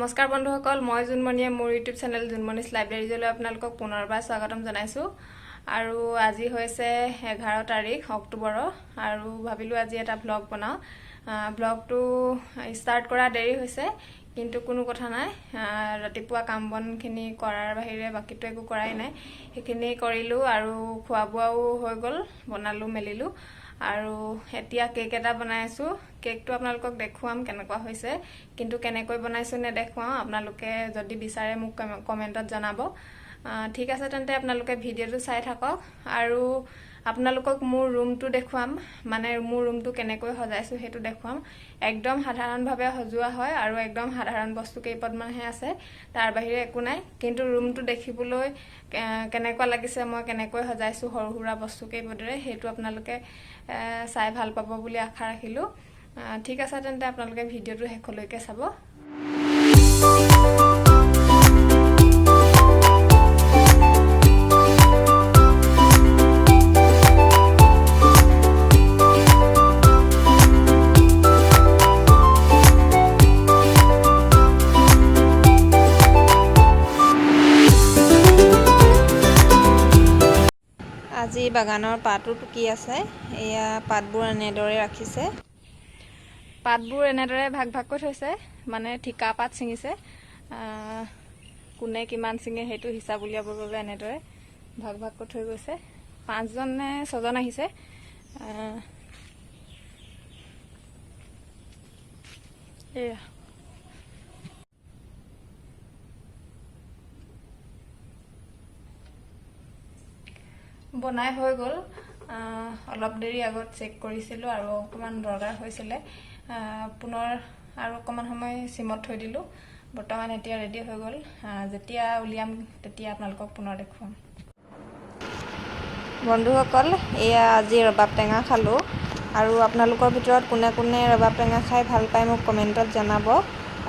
নমস্কাৰ বন্ধুসকল, মই জোনমণিয়ে মোৰ ইউটিউব চেনেল জোনমণিছ লাইব্ৰেৰীলৈ আপোনালোকক পুনৰবাৰ স্বাগতম জনাইছোঁ। আৰু আজি হৈছে 11 তাৰিখ অক্টোবৰৰ আৰু ভাবিলোঁ আজি এটা ভ্লগ বনাওঁ। ভ্লগটো ষ্টাৰ্ট কৰা দেৰি হৈছে, কিন্তু কোনো কথা নাই। ৰাতিপুৱা কাম বনখিনি কৰাৰ বাহিৰে বাকীটো একো কৰাই নাই। সেইখিনি কৰিলোঁ আৰু খোৱা বোৱাও হৈ গ'ল, বনালোঁ মেলিলোঁ আৰু এতিয়া কেক এটা বনাই আছোঁ। কেকটো আপোনালোকক দেখুৱাম কেনেকুৱা হৈছে, কিন্তু কেনেকৈ বনাইছোঁ নেদেখুৱাওঁ। আপোনালোকে যদি বিচাৰে মোক কমেণ্টত জনাব। ঠিক আছে, তেন্তে আপোনালোকে ভিডিঅ'টো চাই থাকক আৰু আপোনালোকক মোৰ ৰুমটো দেখুৱাম, মানে মোৰ ৰুমটো কেনেকৈ সজাইছোঁ সেইটো দেখুৱাম। একদম সাধাৰণভাৱে সজোৱা হয় আৰু একদম সাধাৰণ বস্তু কেইপদমানহে আছে, তাৰ বাহিৰে একো নাই। কিন্তু ৰুমটো দেখিবলৈ কেনেকুৱা লাগিছে, মই কেনেকৈ সজাইছোঁ সৰু সুৰা বস্তু কেইপদেৰে, সেইটো আপোনালোকে চাই ভাল পাব বুলি আশা ৰাখিলোঁ। ঠিক আছে, তেন্তে আপোনালোকে ভিডিঅ'টো শেষলৈকে চাব। আজি বাগানৰ পাতো টুকি আছে। এয়া পাতবোৰ এনেদৰে ৰাখিছে। পাতবোৰ এনেদৰে ভাগ ভাগকৈ থৈছে, মানে ঠিকা পাত ছিঙিছে। কোনে কিমান ছিঙে সেইটো হিচাপ উলিয়াবৰ বাবে এনেদৰে ভাগ ভাগকৈ থৈ গৈছে। পাঁচজন নে ছজন আহিছে। এয়া বনাই হৈ গ'ল। অলপ দেৰি আগত চেক কৰিছিলোঁ আৰু অকণমান দৰকাৰ হৈছিলে, পুনৰ আৰু অকণমান সময় চিমত থৈ দিলোঁ। বৰ্তমান এতিয়া ৰেডি হৈ গ'ল। যেতিয়া উলিয়াম তেতিয়া আপোনালোকক পুনৰ দেখুৱাম। বন্ধুসকল, এয়া আজি ৰবাব টেঙা খালোঁ আৰু আপোনালোকৰ ভিতৰত কোনে কোনে ৰবাব টেঙা খাই ভাল পায় মোক কমেণ্টত জনাব।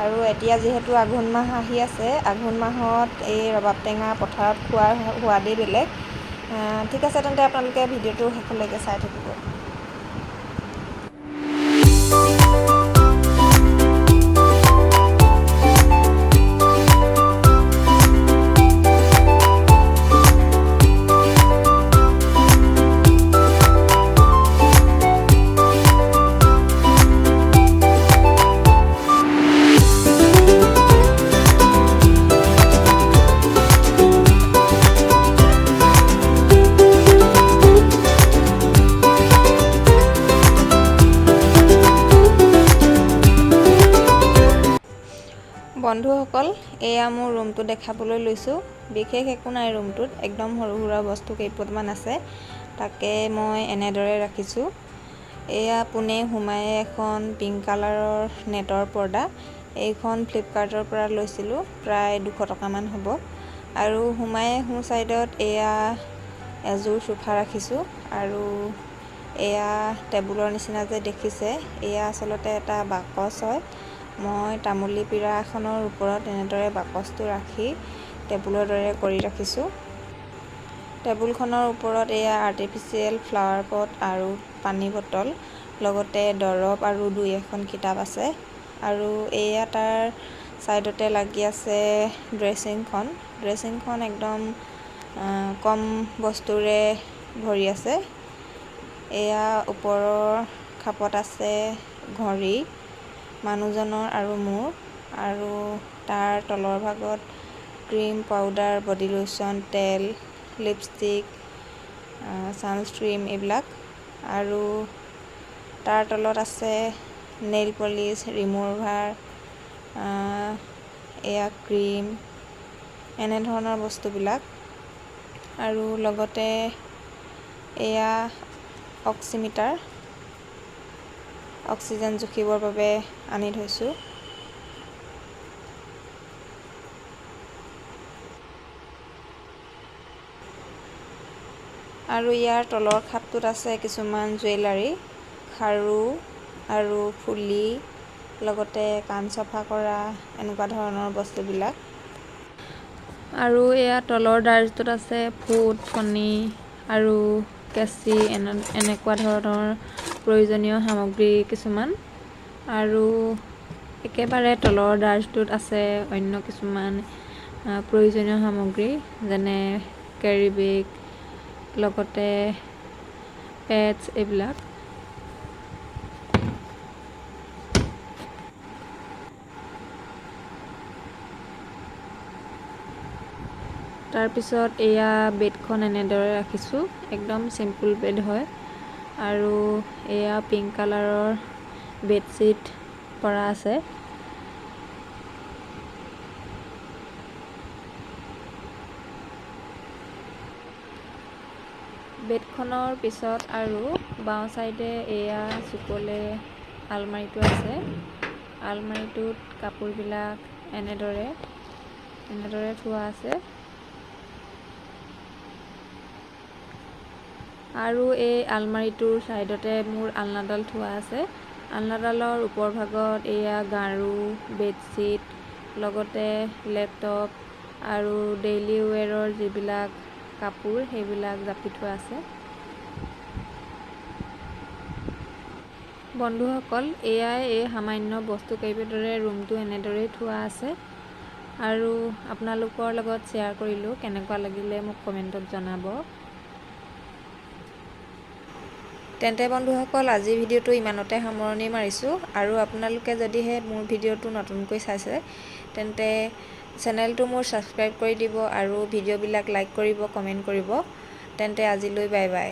আৰু এতিয়া যিহেতু আঘোণ মাহ আহি আছে, আঘোণ মাহত এই ৰবাব টেঙা পথাৰত খোৱাৰ সোৱাদেই বেলেগ। ঠিক আছে, তেন্তে আপোনালোকে ভিডিঅ'টো শেষলৈকে চাই থাকিব। বন্ধুসকল, এয়া মোৰ ৰুমটো দেখাবলৈ লৈছোঁ। বিশেষ একো নাই ৰুমটোত, একদম সৰু সুৰা বস্তু কেইপদমান আছে, তাকে মই এনেদৰে ৰাখিছোঁ। এয়া পোনে সোমাই এখন পিংক কালাৰৰ নেটৰ পৰ্দা। এইখন ফ্লিপকাৰ্টৰ পৰা লৈছিলোঁ, প্ৰায় 200 টকামান হ'ব। আৰু সোমাই সোঁ ছাইডত এয়া এযোৰ চোফা ৰাখিছোঁ আৰু এয়া টেবুলৰ নিচিনা যে দেখিছে, এয়া আচলতে এটা বাকচ হয়। মই তামুলী পীৰা এখনৰ ওপৰত এনেদৰে বাকচটো ৰাখি টেবুলৰ দৰে কৰি ৰাখিছোঁ। টেবুলখনৰ ওপৰত এয়া আৰ্টিফিচিয়েল ফ্লাৱাৰ পট আৰু পানী বটল, লগতে দৰৱ আৰু দুই এখন কিতাপ আছে। আৰু এয়া তাৰ ছাইডতে লাগি আছে ড্ৰেছিংখন। ড্ৰেছিংখন একদম কম বস্তুৰে ভৰি আছে। এয়া ওপৰৰ খাপত আছে ঘড়ী, মানুহজনৰ আৰু মোৰ। আৰু তাৰ তলৰ ভাগত ক্ৰীম, পাউডাৰ, বডি লোচন, তেল, লিপষ্টিক, ছানস্ক্ৰীম এইবিলাক। আৰু তাৰ তলত আছে নেইল পলিচ, ৰিমুভাৰ, এয়া ক্ৰীম, এনেধৰণৰ বস্তুবিলাক। আৰু লগতে এয়া অক্সিমিটাৰ, অক্সিজেন জুখিবৰ বাবে আনি থৈছোঁ। আৰু ইয়াৰ তলৰ খাপটোত আছে কিছুমান জুৱেলাৰী, খাৰু আৰু ফুলি, লগতে কাণ চফা কৰা এনেকুৱা ধৰণৰ বস্তুবিলাক। আৰু এয়া তলৰ ডাৰ্জটোত আছে ফুট, ফণি আৰু কেঁচি, এনেকুৱা ধৰণৰ প্ৰয়োজনীয় সামগ্ৰী কিছুমান। আৰু একেবাৰে তলৰ দ্ৰাজটোত আছে অন্য কিছুমান প্ৰয়োজনীয় সামগ্ৰী, যেনে কেৰি বেগ, লগতে পেডছ এইবিলাক। তাৰপিছত এয়া বেডখন এনেদৰে ৰাখিছোঁ, একদম চিম্পুল বেড হয়। আৰু এয়া পিংক কালাৰৰ বেডশ্বীট পৰা আছে। বেডখনৰ পিছত আৰু বাওঁ চাইডে এয়া চুকলে আলমাৰিটো আছে। আলমাৰিটোত কাপোৰবিলাক এনেদৰে থোৱা আছে। আৰু এই আলমাৰিটোৰ ছাইডতে মোৰ আলনাডাল থোৱা আছে। আলনাডালৰ ওপৰ ভাগত এয়া গাৰু, বেডশ্বীট, লগতে লেপটপ আৰু ডেইলি ৱেৰৰ যিবিলাক কাপোৰ সেইবিলাক জাপি থোৱা আছে। বন্ধুসকল, এয়াই এই সামান্য বস্তু কেইবিধৰে ৰুমটো এনেদৰেই থোৱা আছে আৰু আপোনালোকৰ লগত শ্বেয়াৰ কৰিলোঁ। কেনেকুৱা লাগিলে মোক কমেণ্টত জনাব। তেন্তে বন্ধুসকল, আজিৰ ভিডিঅ'টো ইমানতে সামৰণি মাৰিছোঁ। আৰু আপোনালোকে যদিহে মোৰ ভিডিঅ'টো নতুনকৈ চাইছে তেন্তে চেনেলটো মোৰ ছাবস্ক্ৰাইব কৰি দিব আৰু ভিডিঅ'বিলাক লাইক কৰিব, কমেণ্ট কৰিব। তেন্তে আজিলৈ বাই বাই।